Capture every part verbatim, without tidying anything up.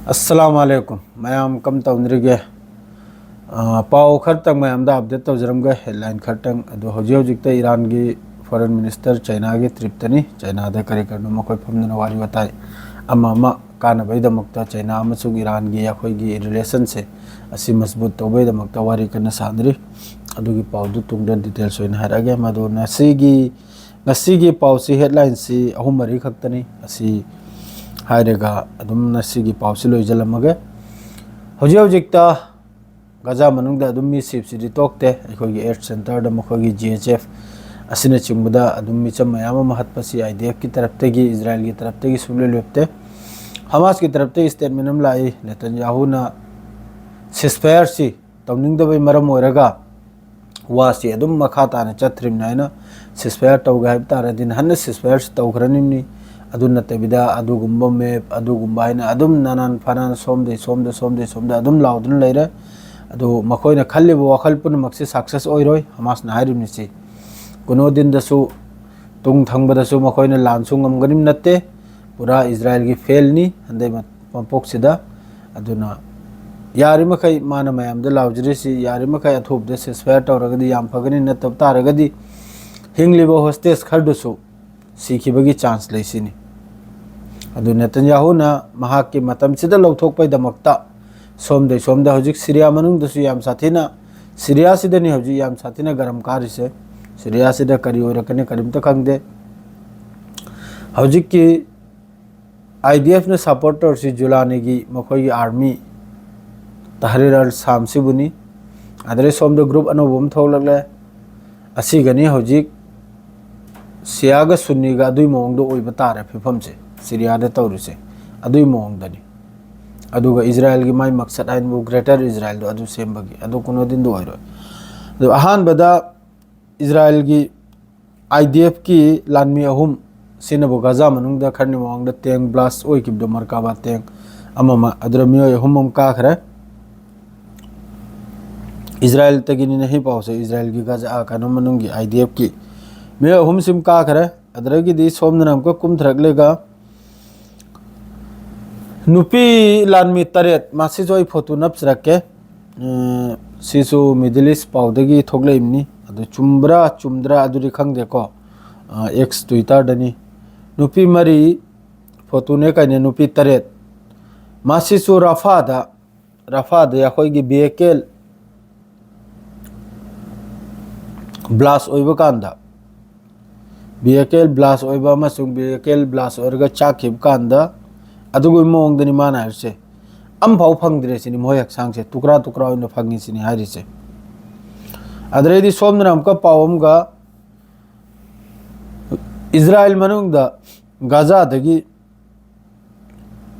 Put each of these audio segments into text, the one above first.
ꯑꯁꯂꯥꯃꯨ ꯑꯂꯩꯀꯨꯝ꯫ ꯃꯌꯥꯝ ꯀꯝ ꯇꯧꯅꯔꯤꯒꯦ? ꯑ, ꯄꯥꯎ ꯈꯔꯇꯪ ꯃꯌꯥꯝꯗ ꯑꯞꯗꯦꯠ ꯇꯧꯖꯔꯝꯒꯦ, ꯍꯦꯗꯂꯥꯏꯟ ꯈꯔꯇꯪ꯫ ꯑꯗꯣ ꯍꯧꯖꯤꯛ ꯍꯧꯖꯤꯛꯇ ꯏꯔꯥꯟꯒꯤ ꯐꯣꯔꯦꯟ ꯃꯤꯅꯤꯁꯇꯔ ꯆꯩꯅꯥꯒꯤ ꯇ꯭ꯔꯤꯞꯇꯅꯤ꯫ ꯆꯩꯅꯥꯗ ꯀꯔꯤ ꯀꯔꯤꯅꯣ ꯃꯈꯣꯏ ꯐꯝꯗꯨꯅ ꯋꯥꯔꯤ ꯋꯥꯇꯥꯏ ꯑꯃ ꯑꯃ ꯀꯥꯟꯅꯕꯒꯤꯗꯃꯛꯇ ꯆꯩꯅꯥ ꯑꯃꯁꯨꯡ ꯏꯔꯥꯟꯒꯤ ꯑꯩꯈꯣꯏꯒꯤ ꯔꯤꯂꯦꯁꯟꯁꯦ ꯑꯁꯤ ꯃꯖꯕꯨꯠ ꯇꯧꯕꯒꯤꯗꯃꯛꯇ ꯋꯥꯔꯤ ꯀꯟꯅ ꯁꯥꯟꯅꯔꯤ꯫ ꯑꯗꯨꯒꯤ ꯄꯥꯎꯗꯨ ꯇꯨꯡꯗ ꯗꯤꯇꯦꯜꯁ ꯑꯣꯏꯅ ꯍꯥꯏꯔꯛꯑꯒꯦ꯫ ꯃꯗꯨ ꯉꯁꯤꯒꯤ, ꯉꯁꯤꯒꯤ ꯄꯥꯎꯁꯤ, ꯍꯦꯗꯂꯥꯏꯟꯁꯤ ꯑꯍꯨꯝ ꯃꯔꯤ ꯈꯛꯇꯅꯤ꯫ ꯑꯁꯤ ꯍꯥꯏꯔꯒ ꯑꯗꯨꯝ ꯉꯁꯤꯒꯤ ꯄꯥꯎꯁꯤ ꯂꯣꯏꯁꯤꯜꯂꯝꯃꯒꯦ꯫ ꯍꯧꯖꯤꯛ ꯍꯧꯖꯤꯛꯇ ꯒꯖꯥ ꯃꯅꯨꯡꯗ ꯑꯗꯨꯝ ꯃꯤ ꯁꯤꯕꯁꯤꯗꯤ ꯇꯣꯛꯇꯦ꯫ ꯑꯩꯈꯣꯏꯒꯤ ꯑꯦꯗ ꯁꯦꯟꯇꯔꯗ ꯃꯈꯣꯏꯒꯤ ꯖꯤ ꯑꯩꯆ ꯑꯦꯐ ꯑꯁꯤꯅꯆꯤꯡꯕꯗ ꯑꯗꯨꯝ ꯃꯤꯆꯝ ꯃꯌꯥꯝ ꯑꯃ ꯍꯥꯠꯄꯁꯤ ꯑꯥꯏ ꯗꯤ ꯑꯦꯐꯀꯤ ꯇꯔꯞꯇꯒꯤ, ꯏꯖꯔꯥꯏꯜꯒꯤ ꯇꯔꯞꯇꯒꯤ ꯁꯨꯡꯂꯦꯞ ꯂꯦꯞꯇꯦ꯫ ꯍꯃꯥꯁꯀꯤ ꯇꯔꯞꯇꯒꯤ ꯁ꯭ꯇꯦꯠꯃꯦꯟ ꯑꯃ ꯂꯥꯛꯏ, ꯅꯦꯇꯟꯌꯥꯍꯨꯅ ꯁꯤꯁꯐꯥꯌꯔꯁꯤ ꯇꯧꯅꯤꯡꯗꯕꯩ ꯃꯔꯝ ꯑꯣꯏꯔꯒ ꯋꯥꯁꯤ ꯑꯗꯨꯝ ꯃꯈꯥ ꯇꯥꯅ ꯆꯠꯇ꯭ꯔꯤꯕꯅꯤ ꯍꯥꯏꯅ꯫ ꯁꯤꯁꯐꯥꯌꯔ ꯇꯧꯒꯦ ꯍꯥꯏꯕ ꯇꯥꯔꯗꯤ ꯅꯍꯥꯟꯅ ꯁꯤꯁꯐꯥꯌꯔꯁꯤ ꯇꯧꯈ꯭ꯔꯅꯤꯕꯅꯤ꯫ ꯑꯗꯨ ꯅꯠꯇꯕꯤꯗ ꯑꯗꯨꯒꯨꯝꯕ ꯃꯦꯞ, ꯑꯗꯨꯒꯨꯝꯕ ꯍꯥꯏꯅ ꯑꯗꯨꯝ ꯅꯅꯥꯟ ꯐꯅꯥꯟ ꯁꯣꯝꯗꯩ ꯁꯣꯝꯗ, ꯁꯣꯝꯗꯩ ꯁꯣꯝꯗ ꯑꯗꯨꯝ ꯂꯥꯎꯗꯨꯅ ꯂꯩꯔꯦ꯫ ꯑꯗꯨ ꯃꯈꯣꯏꯅ ꯈꯜꯂꯤꯕ ꯋꯥꯈꯜ ꯄꯨꯝꯅꯃꯛꯁꯤ ꯁꯛꯁꯦꯁ ꯑꯣꯏꯔꯣꯏ, ꯍꯃꯥꯁꯅ ꯍꯥꯏꯔꯤꯕꯅꯤ ꯁꯤ꯫ ꯀꯨꯅꯣꯗꯤꯟꯗꯁꯨ ꯇꯨꯡ ꯊꯪꯕꯗꯁꯨ ꯃꯈꯣꯏꯅ ꯂꯥꯟꯁꯨ ꯉꯝꯒꯅꯤ ꯅꯠꯇꯦ, ꯄꯨꯔꯥ ꯏꯖꯔꯥꯏꯜꯒꯤ ꯐꯦꯜꯅꯤ ꯍꯟꯗꯛ ꯃ-, ꯃꯄꯣꯛꯁꯤꯗ꯫ ꯑꯗꯨꯅ ꯌꯥꯔꯤꯃꯈꯩ ꯃꯥꯅ ꯃꯌꯥꯝꯗ ꯂꯥꯎꯖꯔꯤꯁꯤ, ꯌꯥꯔꯤꯃꯈꯩ ꯑꯊꯨꯕꯗ ꯁꯤꯁꯐꯥꯌꯔ ꯇꯧꯔꯒꯗꯤ ꯌꯥꯝ ꯐꯒꯅꯤ, ꯅꯠꯇꯕ ꯇꯥꯔꯒꯗꯤ ꯍꯤꯡꯂꯤꯕ ꯍꯣꯁꯇꯦꯖ ꯈꯔꯗꯨꯁꯨ ꯁꯤꯈꯤꯕꯒꯤ ꯆꯥꯟꯁ ꯂꯩ ꯁꯤꯅꯤ꯫ ꯑꯗꯨ ꯅꯦꯇꯟꯌꯥꯍꯨꯅ ꯃꯍꯥꯛꯀꯤ ꯃꯇꯝꯁꯤꯗ ꯂꯧꯊꯣꯛꯄꯩꯗꯃꯛꯇ ꯁꯣꯝꯗꯩ ꯁꯣꯝꯗ ꯍꯧꯖꯤꯛ ꯁꯤꯔꯤꯌꯥ ꯃꯅꯨꯡꯗꯁꯨ ꯌꯥꯝ ꯁꯥꯊꯤꯅ, ꯁꯤꯔꯤꯌꯥꯁꯤꯗꯅꯤ ꯍꯧꯖꯤꯛ ꯌꯥꯝ ꯁꯥꯊꯤꯅ ꯒꯔꯝ ꯀꯥꯔꯤꯁꯦ꯫ ꯁꯤꯔꯤꯌꯥꯁꯤꯗ ꯀꯔꯤ ꯑꯣꯏꯔꯛꯀꯅꯤ ꯀꯔꯤꯝꯇ ꯈꯪꯗꯦ꯫ ꯍꯧꯖꯤꯛꯀꯤ ꯑꯥꯏ ꯗꯤ ꯑꯦꯐꯅ ꯁꯄꯣꯔꯠ ꯇꯧꯔꯤꯁꯤ ꯖꯨꯂꯥꯅꯤꯒꯤ ꯃꯈꯣꯏꯒꯤ ꯑꯥꯔꯃꯤ ꯇꯍꯔꯤꯔ ꯑꯜ ꯁꯥꯝꯁꯤꯕꯨꯅꯤ꯫ ꯑꯗꯩ ꯁꯣꯝꯗ ꯒ꯭ꯔꯨꯞ ꯑꯅꯧꯕ ꯑꯃ ꯊꯣꯛꯂꯛꯂꯦ꯫ ꯑꯁꯤꯒꯅꯤ ꯍꯧꯖꯤꯛ ꯁꯤꯌꯥꯒ ꯁꯨꯟꯅꯤꯒ ꯑꯗꯨꯒꯤ ꯃꯑꯣꯡꯗ ꯑꯣꯏꯕ ꯇꯥꯔꯦ ꯐꯤꯕꯝꯁꯦ ꯁꯤꯔꯤꯌꯥꯗ ꯇꯧꯔꯤꯁꯦ, ꯑꯗꯨꯒꯤ ꯃꯑꯣꯡꯗꯅꯤ꯫ ꯑꯗꯨꯒ ꯏꯖꯔꯥꯏꯜꯒꯤ ꯃꯥꯏ ꯃꯛꯁꯠ ꯍꯥꯏꯅꯕꯨ ꯒ꯭ꯔꯦꯇꯔ ꯏꯖꯔꯥꯏꯜꯗꯣ ꯑꯗꯨ ꯁꯦꯝꯕꯒꯤ, ꯑꯗꯨ ꯀꯨꯅꯣꯗꯤꯟꯗꯨ ꯑꯣꯏꯔꯣꯏ꯫ ꯑꯗꯨ ꯑꯍꯥꯟꯕꯗ ꯏꯖꯔꯥꯏꯜꯒꯤ ꯑꯥꯏ ꯗꯤ ꯑꯦꯐꯀꯤ ꯂꯥꯟꯃꯤ ꯑꯍꯨꯝ ꯁꯤꯅꯕꯨ ꯒꯥꯖꯥ ꯃꯅꯨꯡꯗ ꯈꯔꯅꯤ ꯃꯃꯥꯡꯗ ꯇꯦꯡ ꯕ꯭ꯂꯥꯁ ꯑꯣꯏꯈꯤꯕꯗꯣ, ꯃꯔꯀꯥꯕꯥ ꯇꯦꯡ ꯑꯃ ꯑꯃ, ꯑꯗꯨꯗ ꯃꯤꯑꯣꯏ ꯑꯍꯨꯝ ꯑꯃ ꯀꯥꯈ꯭ꯔꯦ꯫ ꯏꯖꯔꯥꯏꯜꯇꯒꯤꯅꯤꯅ ꯍꯤ ꯄꯥꯎꯁꯦ, ꯏꯖꯔꯥꯏꯜꯒꯤ ꯒꯥꯖꯥ, ꯀꯩꯅꯣ ꯃꯅꯨꯡꯒꯤ ꯑꯥꯏ ꯗꯤ ꯑꯦꯐꯀꯤ ꯃꯤꯑꯣꯏ ꯑꯍꯨꯝꯁꯤꯃ ꯀꯥꯈ꯭ꯔꯦ꯫ ꯑꯗꯨꯗꯒꯤꯗꯤ ꯁꯣꯝꯗꯅ ꯑꯃꯨꯛꯀ ꯀꯨꯝꯊꯔꯛꯂꯒ ꯅꯨꯄꯤ ꯂꯥꯟꯃꯤ ꯇꯔꯦꯠ, ꯃꯁꯤꯁꯨ ꯑꯩ ꯐꯣꯇꯣ ꯅꯞꯆꯔꯛꯀꯦ꯫ ꯎꯝ, ꯁꯤꯁꯨ Middle East ꯄꯥꯎꯗꯒꯤ ꯊꯣꯛꯂꯛꯏꯕꯅꯤ꯫ ꯑꯗꯨ ꯆꯨꯝꯕ꯭ꯔꯥ ꯆꯨꯝꯗ꯭ꯔꯥ ꯑꯗꯨꯗꯤ ꯈꯪꯗꯦꯀꯣ꯫ ꯑ, X, Twitter-ꯗꯅꯤ꯫ ꯅꯨꯄꯤ ꯃꯔꯤ, ꯐꯣꯇꯣꯅꯦ ꯀꯩꯅꯦ, ꯅꯨꯄꯤ ꯇꯔꯦꯠ꯫ ꯃꯁꯤꯁꯨ ꯔꯐꯥꯗ, ꯔꯐꯥꯗ ꯑꯩꯈꯣꯏꯒꯤ vehicle blast ꯑꯣꯏꯕ ꯀꯥꯟꯗ, vehicle blast ꯑꯣꯏꯕ ꯑꯃꯁꯨꯡ vehicle blast ꯑꯣꯏꯔꯒ ꯆꯥꯛꯈꯤꯕ ꯀꯥꯟꯗ ꯑꯗꯨꯒꯤ ꯃꯑꯣꯡꯗꯅꯤ ꯃꯥꯅ ꯍꯥꯏꯔꯤꯁꯦ꯫ ꯑꯝꯐꯥꯎ ꯐꯪꯗ꯭ꯔꯦ ꯁꯤꯅꯤ ꯃꯣꯏ ꯍꯛꯆꯥꯡꯁꯦ, ꯇꯨꯀ꯭ꯔꯥ ꯇꯨꯀ꯭ꯔꯥ ꯑꯣꯏꯅ ꯐꯪꯉꯤ ꯁꯤꯅꯤ ꯍꯥꯏꯔꯤꯁꯦ꯫ ꯑꯗꯨꯗꯩꯗꯤ ꯁꯣꯝꯗꯅ ꯑꯃꯨꯛꯀ ꯄꯥꯎ ꯑꯃꯒ, ꯏꯖꯔꯥꯏꯜ ꯃꯅꯨꯡꯗ ꯒꯥꯖꯥꯗꯒꯤ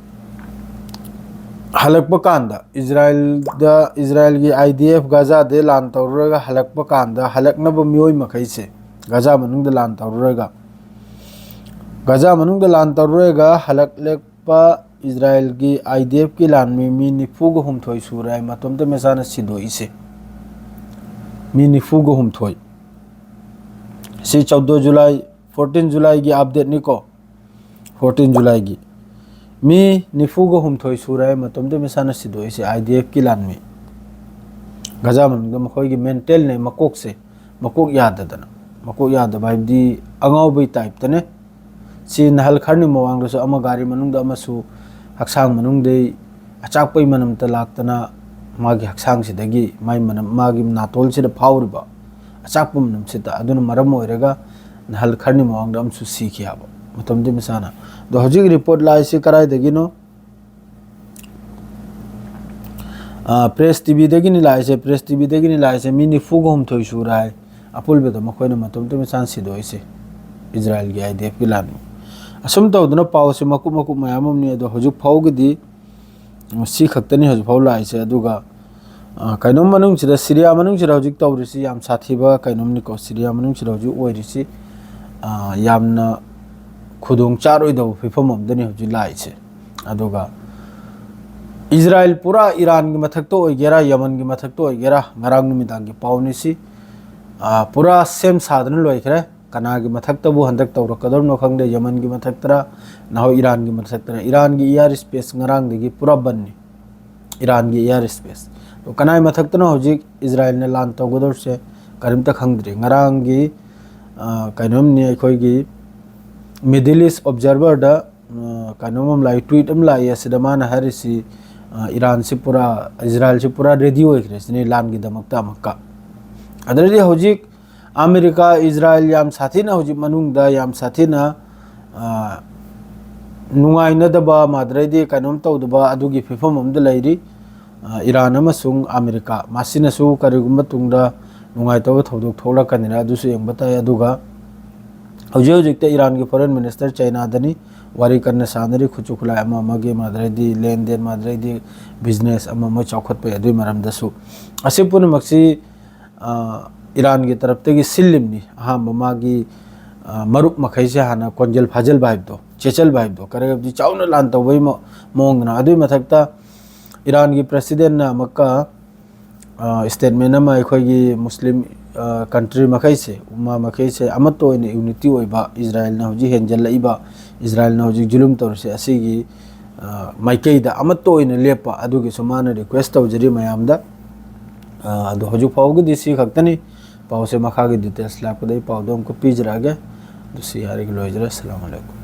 ꯍꯜꯂꯛꯄ ꯀꯥꯟꯗ, ꯏꯖꯔꯥꯏꯜꯗ, ꯏꯖꯔꯥꯏꯜꯒꯤ I D F ꯒꯥꯖꯥꯗ ꯂꯥꯟ ꯇꯧꯔꯨꯔꯒ ꯍꯜꯂꯛꯄ ꯀꯥꯟꯗ, ꯍꯜꯂꯛꯅꯕ ꯃꯤꯑꯣꯏ ꯃꯈꯩꯁꯦ, ꯒꯥꯖꯥ ꯃꯅꯨꯡꯗ ꯂꯥꯟ ꯇꯧꯔꯨꯔꯒ, ꯒꯥꯖꯥ ꯃꯅꯨꯡꯗ ꯂꯥꯟ ꯇꯧꯔꯨꯔꯒ ꯍꯜꯂꯛꯂꯛꯄ ꯏꯖꯔꯥꯏꯜꯒꯤ I D F ꯀꯤ ꯂꯥꯟꯃꯤ ꯃꯤ ꯅꯤꯐꯨꯒ ꯍꯨꯝꯗꯣꯏ ꯁꯨꯔꯦ ꯍꯥꯏ, ꯃꯇꯣꯝꯇ ꯃꯁꯥꯅ ꯁꯤꯗꯣꯛꯏꯁꯦ꯫ ꯃꯤ ꯅꯤꯐꯨꯒ ꯍꯨꯝꯗꯣꯏ꯫ ꯁꯤ ꯆꯧꯗ ꯖꯨꯂꯥꯏ, fourteen ꯖꯨꯂꯥꯏꯒꯤ update ꯅꯤꯀꯣ꯫ Fourteen ꯖꯨꯂꯥꯏꯒꯤ꯫ ꯃꯤ ꯅꯤꯐꯨꯒ ꯍꯨꯝꯗꯣꯏ ꯁꯨꯔꯦ ꯃꯇꯣꯝꯇ ꯃꯁꯥꯅ ꯁꯤꯗꯣꯛꯏꯁꯦ, I D F ꯀꯤ ꯂꯥꯟꯃꯤ꯫ ꯒꯥꯖꯥ ꯃꯅꯨꯡꯗ ꯃꯈꯣꯏꯒꯤ mental ꯅꯦ, ꯃꯀꯣꯛꯁꯦ, ꯃꯀꯣꯛ ꯌꯥꯗꯗꯅ꯫ ꯃꯀꯣꯛ ꯌꯥꯗꯕ ꯍꯥꯏꯕꯗꯤ ꯑꯉꯥꯎꯕꯩ type ꯇꯅꯦ꯫ ꯁꯤ ꯅꯍꯜ ꯈꯔꯅꯤ ꯃꯃꯥꯡꯗꯁꯨ ꯑꯃ ꯒꯥꯔꯤ ꯃꯅꯨꯡꯗ ꯑꯃꯁꯨ, ꯍꯛꯆꯥꯡ ꯃꯅꯨꯡꯗꯩ ꯑꯆꯥꯛꯄꯩ ꯃꯅꯝꯇ ꯂꯥꯛꯇꯅ, ꯃꯥꯒꯤ ꯍꯛꯆꯥꯡꯁꯤꯗꯒꯤ, ꯃꯥꯒꯤ ꯃꯅꯝ, ꯃꯥꯒꯤ ꯅꯥꯇꯣꯟꯁꯤꯗ ꯐꯥꯎꯔꯤꯕ ꯑꯆꯥꯛꯄ ꯃꯅꯝꯁꯤꯗ, ꯑꯗꯨꯅ ꯃꯔꯝ ꯑꯣꯏꯔꯒ ꯅꯍꯜ ꯈꯔꯅꯤ ꯃꯃꯥꯡꯗ ꯑꯃꯁꯨ ꯁꯤꯈꯤ ꯍꯥꯏꯕ, ꯃꯇꯣꯝꯇ ꯃꯁꯥꯅ꯫ ꯑꯗꯣ ꯍꯧꯖꯤꯛ report ꯂꯥꯛꯏꯁꯤ ꯀꯗꯥꯏꯗꯒꯤꯅꯣ? ꯑꯥ, Press TVꯗꯒꯤꯅꯤ ꯂꯥꯛꯏꯁꯦ꯫ Press TVꯗꯒꯤꯅꯤ ꯂꯥꯛꯏꯁꯦ꯫ ꯃꯤ ꯅꯤꯐꯨꯒ ꯍꯨꯝꯗꯣꯏ ꯁꯨꯔꯦ ꯍꯥꯏ ꯑꯄꯨꯟꯕꯗ ꯃꯈꯣꯏꯅ ꯃꯇꯣꯝꯇ ꯃꯁꯥꯅ ꯁꯤꯗꯣꯛꯏꯁꯦ, ꯏꯖꯔꯥꯏꯜꯒꯤ I D F ꯀꯤ ꯂꯥꯟꯃꯤ꯫ ꯑꯁꯨꯝ ꯇꯧꯗꯅ ꯄꯥꯎꯁꯦ ꯃꯀꯨꯞ ꯃꯀꯨꯞ ꯃꯌꯥꯝ ꯑꯃꯅꯤ꯫ ꯑꯗꯣ ꯍꯧꯖꯤꯛ ꯐꯥꯎꯒꯤꯗꯤ ꯁꯤ ꯈꯛꯇꯅꯤ ꯍꯧꯖꯤꯛ ꯐꯥꯎ ꯂꯥꯛꯏꯁꯦ꯫ ꯑꯗꯨꯒ, ꯑ, ꯀꯩꯅꯣꯝ ꯃꯅꯨꯡꯁꯤꯗ, ꯁꯤꯔꯤꯌꯥ ꯃꯅꯨꯡꯁꯤꯗ ꯍꯧꯖꯤꯛ ꯇꯧꯔꯤꯁꯤ ꯌꯥꯝ ꯁꯥꯊꯤꯕ ꯀꯩꯅꯣꯝꯅꯤꯀꯣ꯫ ꯁꯤꯔꯤꯌꯥ ꯃꯅꯨꯡꯁꯤꯗ ꯍꯧꯖꯤꯛ ꯑꯣꯏꯔꯤꯁꯤ, ꯑ, ꯌꯥꯝꯅ ꯈꯨꯗꯣꯡ ꯆꯥꯔꯣꯏꯗꯕ ꯐꯤꯕꯝ ꯑꯃꯗꯅꯤ ꯍꯧꯖꯤꯛ ꯂꯥꯛꯏꯁꯦ꯫ ꯑꯗꯨꯒ ꯏꯖꯔꯥꯏꯜ ꯄꯨꯔꯥ ꯏꯔꯥꯟꯒꯤ ꯃꯊꯛꯇ ꯑꯣꯏꯒꯦꯔꯥ, ꯌꯃꯟꯒꯤ ꯃꯊꯛꯇ ꯑꯣꯏꯒꯦꯔꯥ, ꯉꯔꯥꯡ ꯅꯨꯃꯤꯗꯥꯡꯒꯤ ꯄꯥꯎꯅꯤꯁꯤ, ꯑ, ꯄꯨꯔꯥ ꯁꯦꯝ ꯁꯥꯗꯅ ꯂꯣꯏꯈ꯭ꯔꯦ꯫ ꯀꯅꯥꯒꯤ ꯃꯊꯛꯇꯕꯨ ꯍꯟꯗꯛ ꯇꯧꯔꯛꯀꯗꯧꯔꯤꯅꯣ ꯈꯪꯗꯦ, ꯌꯃꯟꯒꯤ ꯃꯊꯛꯇꯔ, ꯅꯍꯣꯏ ꯏꯔꯥꯟꯒꯤ ꯃꯊꯛꯇꯔ꯫ ꯏꯔꯥꯟꯒꯤ air space ꯉꯔꯥꯡꯗꯒꯤ ꯄꯨꯔꯥ ꯕꯟꯅꯤ, ꯏꯔꯥꯟꯒꯤ air space꯫ ꯑꯗꯣ ꯀꯅꯥꯏ ꯃꯊꯛꯇꯅꯣ ꯍꯧꯖꯤꯛ ꯏꯖꯔꯥꯏꯜꯅ ꯂꯥꯟ ꯇꯧꯒꯗꯧꯔꯤꯁꯦ ꯀꯔꯤꯝꯇ ꯈꯪꯗ꯭ꯔꯤ꯫ ꯉꯔꯥꯡꯒꯤ, ꯑ, ꯀꯩꯅꯣꯝꯅꯤ, ꯑꯩꯈꯣꯏꯒꯤ Middle East Observerꯗ, ꯑ, ꯀꯩꯅꯣꯝ ꯑꯃ ꯂꯥꯛꯏ, tweet ꯑꯃ ꯂꯥꯛꯏ, ꯑꯁꯤꯗ ꯃꯥꯅ ꯍꯥꯏꯔꯤꯁꯤ, ꯑ, ꯏꯔꯥꯟꯁꯤ ꯄꯨꯔꯥ, ꯏꯖꯔꯥꯏꯜꯁꯤ ꯄꯨꯔꯥ ready ꯑꯣꯏꯈ꯭ꯔꯦ ꯁꯤꯅꯤ ꯂꯥꯟꯒꯤꯗꯃꯛꯇ ꯑꯃꯨꯛꯀ꯫ ꯑꯗꯨꯗꯩꯗꯤ ꯍꯧꯖꯤꯛ ꯑꯃꯦꯔꯤꯀꯥ, ꯏꯖꯔꯥꯏꯜ ꯌꯥꯝ ꯁꯥꯊꯤꯅ ꯍꯧꯖꯤꯛ ꯃꯅꯨꯡꯗ ꯌꯥꯝ ꯁꯥꯊꯤꯅ, ꯑ, ꯅꯨꯡꯉꯥꯏꯅꯗꯕ, ꯃꯥꯗ꯭ꯔꯩꯗꯤ ꯀꯩꯅꯣꯝ ꯇꯧꯗꯕ ꯑꯗꯨꯒꯤ ꯐꯤꯕꯝ ꯑꯃꯗ ꯂꯩꯔꯤ꯫ ꯑ, ꯏꯔꯥꯟ ꯑꯃꯁꯨꯡ ꯑꯃꯦꯔꯤꯀꯥ, ꯃꯁꯤꯅꯁꯨ ꯀꯔꯤꯒꯨꯝꯕ ꯇꯨꯡꯗ ꯅꯨꯡꯉꯥꯏꯇꯕ ꯊꯧꯗꯣꯛ ꯊꯣꯛꯂꯛꯀꯅꯤꯅ ꯑꯗꯨꯁꯨ ꯌꯦꯡꯕ ꯇꯥꯏ꯫ ꯑꯗꯨꯒ ꯍꯧꯖꯤꯛ ꯍꯧꯖꯤꯛꯇ ꯏꯔꯥꯟꯒꯤ foreign minister ꯆꯩꯅꯥꯗꯅꯤ, ꯋꯥꯔꯤ ꯀꯟꯅ ꯁꯥꯟꯅꯔꯤ, ꯈꯨꯠꯁꯨ ꯈꯨꯠꯂꯥꯏ ꯑꯃ ꯑꯃꯒꯤ, ꯃꯥꯗ꯭ꯔꯩꯗꯤ ꯂꯦꯟꯗꯦꯟ, ꯃꯥꯗ꯭ꯔꯩꯗꯤ business ꯑꯃ ꯑꯃ ꯆꯥꯎꯈꯠꯄ ꯌꯥꯏ, ꯑꯗꯨꯒꯤ ꯃꯔꯝꯗꯁꯨ꯫ ꯑꯁꯤ ꯄꯨꯝꯅꯃꯛꯁꯤ, ꯑ, ꯏꯔꯥꯟꯒꯤ ꯇꯔꯞꯇꯒꯤ ꯁꯤꯜꯂꯤꯕꯅꯤ꯫ ꯑꯍꯥꯟꯕ ꯃꯥꯒꯤ, ꯑ, ꯃꯔꯨꯞ ꯃꯈꯩꯁꯦ ꯍꯥꯟꯅ ꯀꯣꯟꯖꯦꯜ ꯐꯥꯖꯤꯜꯕ ꯍꯥꯏꯕꯗꯣ, ꯆꯦꯠꯆꯜꯕ ꯍꯥꯏꯕꯗꯣ, ꯀꯔꯤ ꯍꯥꯏꯕꯗꯤ ꯆꯥꯎꯅ ꯂꯥꯟ ꯇꯧꯕꯒꯤ ꯃꯑꯣꯡꯗꯅ꯫ ꯑꯗꯨꯒꯤ ꯃꯊꯛꯇ ꯏꯔꯥꯟꯒꯤ presidentꯅ ꯑꯃꯨꯛꯀ, ꯑ, statement ꯑꯃ ꯑꯩꯈꯣꯏꯒꯤ ꯃꯨꯁꯂꯤꯝ, ꯑ, country ꯃꯈꯩꯁꯦ, ꯎꯃꯥ ꯃꯈꯩꯁꯦ ꯑꯃꯠꯇ ꯑꯣꯏꯅ unity ꯑꯣꯏꯕ, ꯏꯖꯔꯥꯏꯜꯅ ꯍꯧꯖꯤꯛ ꯍꯦꯟꯖꯜꯂꯛꯏꯕ, ꯏꯖꯔꯥꯏꯜꯅ ꯍꯧꯖꯤꯛ ꯖꯨꯂꯨꯝ ꯇꯧꯔꯤꯁꯦ ꯑꯁꯤꯒꯤ, ꯑ, ꯃꯥꯏꯀꯩꯗ ꯑꯃꯠꯇ ꯑꯣꯏꯅ ꯂꯦꯞꯄ, ꯑꯗꯨꯒꯤꯁꯨ ꯃꯥꯅ request ꯇꯧꯖꯔꯤ ꯃꯌꯥꯝꯗ꯫ ꯑ, ꯑꯗꯣ ꯍꯧꯖꯤꯛ ꯐꯥꯎꯕꯒꯤꯗꯤ ꯁꯤ ꯈꯛꯇꯅꯤ꯫ ꯄꯥꯎꯁꯦ ꯃꯈꯥꯒꯤ details ꯂꯥꯛꯄꯗ ꯑꯩ ꯄꯥꯎꯗꯣ ꯑꯃꯨꯛꯀ ꯄꯤꯖꯔꯛꯑꯒꯦ꯫ ꯑꯗꯨ ꯁꯤ ꯍꯥꯏꯔꯒ ꯂꯣꯏꯖꯔꯦ꯫ ꯑꯁꯂꯥꯃꯨ ꯑꯂꯥꯏꯀꯨꯝ꯫